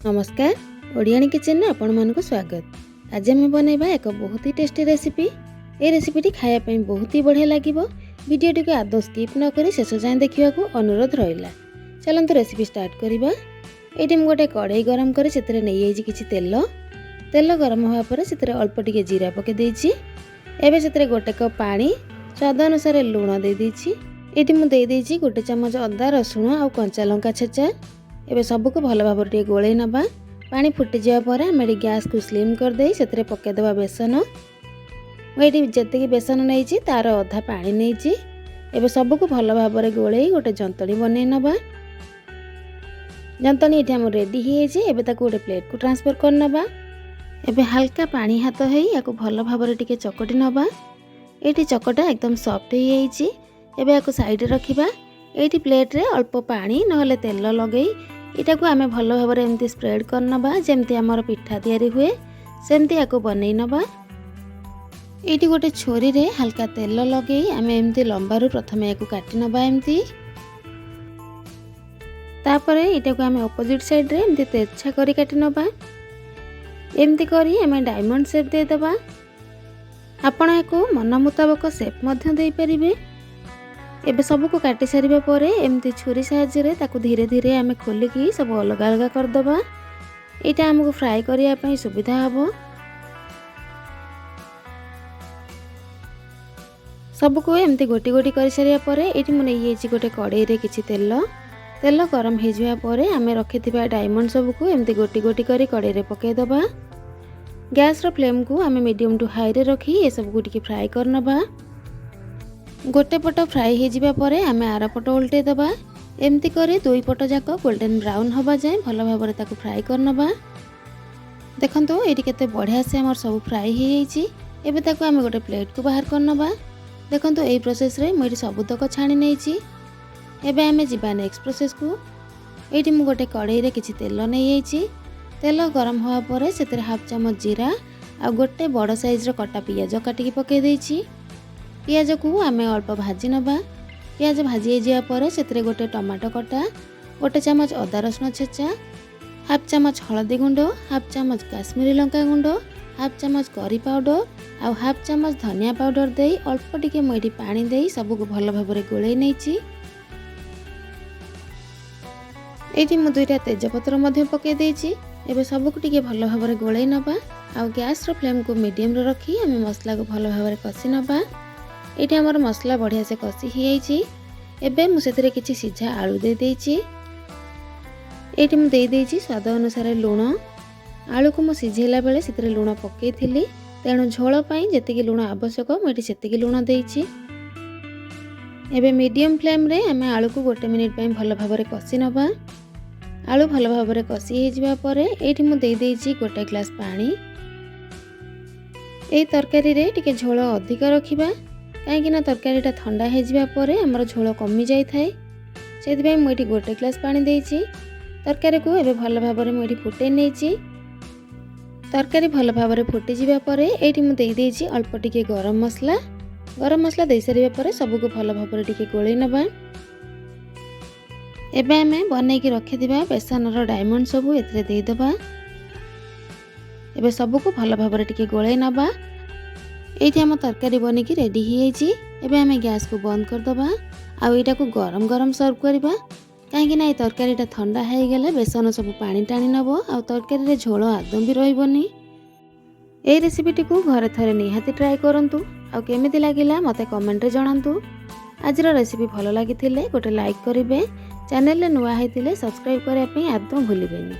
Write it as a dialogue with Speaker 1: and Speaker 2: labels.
Speaker 1: ନମସ୍କାର, ଓଡ଼ିଆଣୀ କିଚେନରେ ଆପଣମାନଙ୍କୁ ସ୍ୱାଗତ। ଆଜି ଆମେ ବନେଇବା ଏକ ବହୁତ ହି ଟେଷ୍ଟି ରେସିପି। ଏହି ରେସିପିଟି ଖାଇବା ପାଇଁ ବହୁତ ହି ବଢ଼ିଆ ଲାଗିବ। ଭିଡ଼ିଓଟିକୁ ଆଦୌ ସ୍କିପ୍ ନ କରି ଶେଷ ଯାଏଁ ଦେଖିବାକୁ ଅନୁରୋଧ ରହିଲା। ଚାଲନ୍ତୁ, ରେସିପି ଷ୍ଟାର୍ଟ କରିବା। ଏଇଠି ମୁଁ ଗୋଟେ କଢ଼େଇ ଗରମ କରି ସେଥିରେ ନେଇଯାଇଛି କିଛି ତେଲ। ତେଲ ଗରମ ହେବା ପରେ ସେଥିରେ ଅଳ୍ପ ଟିକେ ଜିରା ପକାଇ ଦେଇଛି। ଏବେ ସେଥିରେ ଗୋଟେ କପ୍ ପାଣି, ସ୍ୱାଦ ଅନୁସାରେ ଲୁଣ ଦେଇଦେଇଛି। ଏଇଠି ମୁଁ ଦେଇଦେଇଛି ଗୋଟେ ଚାମଚ ଅଦା, ରସୁଣ ଆଉ କଞ୍ଚା ଲଙ୍କା ଛେଚା। ଏବେ ସବୁକୁ ଭଲ ଭାବରେ ଟିକେ ଗୋଳେଇ ନେବା। ପାଣି ଫୁଟିଯିବା ପରେ ଆମେ ଏଠି ଗ୍ୟାସ୍କୁ ସ୍ଲିମ୍ କରିଦେଇ ସେଥିରେ ପକାଇଦେବା ବେସନ। ମୁଁ ଏଇଠି ଯେତିକି ବେସନ ନେଇଛି, ତାର ଅଧା ପାଣି ନେଇଛି। ଏବେ ସବୁକୁ ଭଲ ଭାବରେ ଗୋଳେଇ ଗୋଟେ ଯନ୍ତଣୀ ବନେଇ ନେବା। ଯନ୍ତଣୀ ଏଠି ଆମର ରେଡ଼ି ହେଇଯାଇଛି। ଏବେ ତାକୁ ଗୋଟେ ପ୍ଲେଟ୍କୁ ଟ୍ରାନ୍ସଫର୍ କରିନେବା। ଏବେ ହାଲକା ପାଣି ହାତ ହେଇ ୟାକୁ ଭଲ ଭାବରେ ଟିକେ ଚକଟି ନେବା। ଏଇଠି ଚକଟା ଏକଦମ ସଫ୍ଟ ହେଇଯାଇଛି। ଏବେ ୟାକୁ ସାଇଡ଼ରେ ରଖିବା। ଏଇଠି ପ୍ଲେଟ୍ରେ ଅଳ୍ପ ପାଣି ନହେଲେ ତେଲ ଲଗେଇ ଏଇଟାକୁ ଆମେ ଭଲ ଭାବରେ ଏମିତି ସ୍ପ୍ରେଡ଼ କରିନେବା। ଯେମିତି ଆମର ପିଠା ତିଆରି ହୁଏ, ସେମିତି ୟାକୁ ବନେଇ ନେବା। ଏଇଠି ଗୋଟେ ଛୁରୀରେ ହାଲକା ତେଲ ଲଗେଇ ଆମେ ଏମିତି ଲମ୍ବାରୁ ପ୍ରଥମେ ୟାକୁ କାଟି ନେବା ଏମିତି। ତାପରେ ଏଇଟାକୁ ଆମେ ଅପୋଜିଟ୍ ସାଇଡ଼୍ରେ ଏମିତି ତେର୍ଛା କରି କାଟି ନେବା। ଏମିତି କରି ଆମେ ଡାଇମଣ୍ଡ ସେପ୍ ଦେଇଦେବା। ଆପଣ ୟାକୁ ମନ ମୁତାବକ ସେପ୍ ମଧ୍ୟ ଦେଇପାରିବେ। ଏବେ ସବୁକୁ କାଟି ସାରିବା ପରେ ଏମିତି ଛୁରୀ ସାହାଯ୍ୟରେ ତାକୁ ଧୀରେ ଧୀରେ ଆମେ ଖୋଲିକି ସବୁ ଅଲଗା ଅଲଗା କରିଦେବା। ଏଇଟା ଆମକୁ ଫ୍ରାଏ କରିବା ପାଇଁ ସୁବିଧା ହେବ। ସବୁକୁ ଏମିତି ଗୋଟି ଗୋଟି କରିସାରିବା ପରେ ଏଇଠି ମୁଁ ନେଇଯାଇଛି ଗୋଟେ କଡ଼େଇରେ କିଛି ତେଲ। ତେଲ ଗରମ ହେଇଯିବା ପରେ ଆମେ ରଖିଥିବା ଡାଇମଣ୍ଡ ସବୁକୁ ଏମିତି ଗୋଟି ଗୋଟି କରି କଡ଼େଇରେ ପକାଇଦେବା। ଗ୍ୟାସ୍ର ଫ୍ଲେମ୍କୁ ଆମେ ମିଡ଼ିୟମ୍ ଟୁ ହାଇରେ ରଖି ଏସବୁକୁ ଟିକେ ଫ୍ରାଏ କରିନେବା। ଗୋଟେ ପଟ ଫ୍ରାଏ ହେଇଯିବା ପରେ ଆମେ ଆର ପଟ ଓଲଟେଇ ଦେବା। ଏମିତି କରି ଦୁଇ ପଟ ଯାକ ଗୋଲ୍ଡେନ୍ ବ୍ରାଉନ୍ ହେବା ଯାଏଁ ଭଲ ଭାବରେ ତାକୁ ଫ୍ରାଏ କରିନେବା। ଦେଖନ୍ତୁ, ଏଇଠି କେତେ ବଢ଼ିଆ ସେ ଆମର ସବୁ ଫ୍ରାଏ ହେଇଯାଇଛି। ଏବେ ତାକୁ ଆମେ ଗୋଟେ ପ୍ଲେଟ୍କୁ ବାହାର କରିନେବା। ଦେଖନ୍ତୁ, ଏଇ ପ୍ରୋସେସ୍ରେ ମୁଁ ଏଇଠି ସବୁତକ ଛାଣି ନେଇଛି। ଏବେ ଆମେ ଯିବା ନେକ୍ସଟ ପ୍ରୋସେସ୍କୁ। ଏଇଠି ମୁଁ ଗୋଟେ କଡ଼େଇରେ କିଛି ତେଲ ନେଇଯାଇଛି। ତେଲ ଗରମ ହେବା ପରେ ସେଥିରେ ହାଫ୍ ଚାମଚ ଜିରା ଆଉ ଗୋଟେ ବଡ଼ ସାଇଜ୍ର କଟା ପିଆଜ କାଟିକି ପକାଇ ଦେଇଛି। ପିଆଜକୁ ଆମେ ଅଳ୍ପ ଭାଜି ନେବା। ପିଆଜ ଭାଜି ହେଇଯିବା ପରେ ସେଥିରେ ଗୋଟେ ଟମାଟୋ କଟା, ଗୋଟେ ଚାମଚ ଅଦା ରସୁଣ ଛେଚା, ହାଫ୍ ଚାମଚ ହଳଦୀ ଗୁଣ୍ଡ, ହାଫ୍ ଚାମଚ କାଶ୍ମୀରୀ ଲଙ୍କା ଗୁଣ୍ଡ, ହାଫ୍ ଚାମଚ କରି ପାଉଡ଼ର ଆଉ ହାଫ୍ ଚାମଚ ଧନିଆ ପାଉଡ଼ର ଦେଇ ଅଳ୍ପ ଟିକେ ମୁଁ ଏଠି ପାଣି ଦେଇ ସବୁକୁ ଭଲ ଭାବରେ ଗୋଳେଇ ନେଇଛି। ଏଇଠି ମୁଁ ଦୁଇଟା ତେଜପତ୍ର ମଧ୍ୟ ପକାଇ ଦେଇଛି। ଏବେ ସବୁକୁ ଟିକେ ଭଲ ଭାବରେ ଗୋଳେଇ ନେବା ଆଉ ଗ୍ୟାସ୍ର ଫ୍ଲେମ୍କୁ ମିଡ଼ିୟମରେ ରଖି ଆମେ ମସଲାକୁ ଭଲ ଭାବରେ କଷି ନେବା। ଏଇଠି ଆମର ମସଲା ବଢ଼ିଆ ସେ କଷି ହେଇଯାଇଛି। ଏବେ ମୁଁ ସେଥିରେ କିଛି ସିଝା ଆଳୁ ଦେଇଦେଇଛି। ଏଇଠି ମୁଁ ଦେଇଦେଇଛି ସ୍ୱାଦ ଅନୁସାରେ ଲୁଣ। ଆଳୁକୁ ମୁଁ ସିଝେଇଲା ବେଳେ ସେଥିରେ ଲୁଣ ପକାଇଥିଲି, ତେଣୁ ଝୋଳ ପାଇଁ ଯେତିକି ଲୁଣ ଆବଶ୍ୟକ, ମୁଁ ଏଠି ସେତିକି ଲୁଣ ଦେଇଛି। ଏବେ ମିଡ଼ିୟମ୍ ଫ୍ଲେମ୍ରେ ଆମେ ଆଳୁକୁ ଗୋଟେ ମିନିଟ୍ ପାଇଁ ଭଲ ଭାବରେ କଷି ନେବା। ଆଳୁ ଭଲ ଭାବରେ କଷି ହେଇଯିବା ପରେ ଏଇଠି ମୁଁ ଦେଇଦେଇଛି ଗୋଟେ ଗ୍ଲାସ୍ ପାଣି। ଏଇ ତରକାରୀରେ ଟିକେ ଝୋଳ ଅଧିକ ରଖିବା, କାହିଁକିନା ତରକାରୀଟା ଥଣ୍ଡା ହେଇଯିବା ପରେ ଆମର ଝୋଳ କମି ଯାଇଥାଏ। ସେଥିପାଇଁ ମୁଁ ଏଠି ଗୋଟେ ଗ୍ଲାସ୍ ପାଣି ଦେଇଛି। ତରକାରୀକୁ ଏବେ ଭଲ ଭାବରେ ମୁଁ ଏଠି ଫୁଟେଇ ନେଇଛି। ତରକାରୀ ଭଲ ଭାବରେ ଫୁଟିଯିବା ପରେ ଏଇଠି ମୁଁ ଦେଇଦେଇଛି ଅଳ୍ପ ଟିକେ ଗରମ ମସଲା। ଗରମ ମସଲା ଦେଇସାରିବା ପରେ ସବୁକୁ ଭଲ ଭାବରେ ଟିକେ ଗୋଳେଇ ନେବା। ଏବେ ଆମେ ବନେଇକି ରଖିଥିବା ବେସନର ଡାଇମଣ୍ଡ ସବୁ ଏଥିରେ ଦେଇଦେବା। ଏବେ ସବୁକୁ ଭଲ ଭାବରେ ଟିକେ ଗୋଳେଇ ନେବା। ଏଇଠି ଆମ ତରକାରୀ ବନିକି ରେଡ଼ି ହେଇଯାଇଛି। ଏବେ ଆମେ ଗ୍ୟାସ୍କୁ ବନ୍ଦ କରିଦେବା ଆଉ ଏଇଟାକୁ ଗରମ ଗରମ ସର୍ଭ କରିବା, କାହିଁକିନା ଏଇ ତରକାରୀଟା ଥଣ୍ଡା ହେଇଗଲେ ବେସନ ସବୁ ପାଣି ଟାଣି ନେବ ଆଉ ତରକାରୀରେ ଝୋଳ ଆଦୌ ବି ରହିବନି। ଏଇ ରେସିପିଟିକୁ ଘରେ ଥରେ ନିହାତି ଟ୍ରାଏ କରନ୍ତୁ ଆଉ କେମିତି ଲାଗିଲା ମୋତେ କମେଣ୍ଟରେ ଜଣାନ୍ତୁ। ଆଜିର ରେସିପି ଭଲ ଲାଗିଥିଲେ ଗୋଟେ ଲାଇକ୍ କରିବେ। ଚ୍ୟାନେଲରେ ନୂଆ ହେଇଥିଲେ ସବସ୍କ୍ରାଇବ୍ କରିବା ପାଇଁ ଆଦୌ ଭୁଲିବେନି।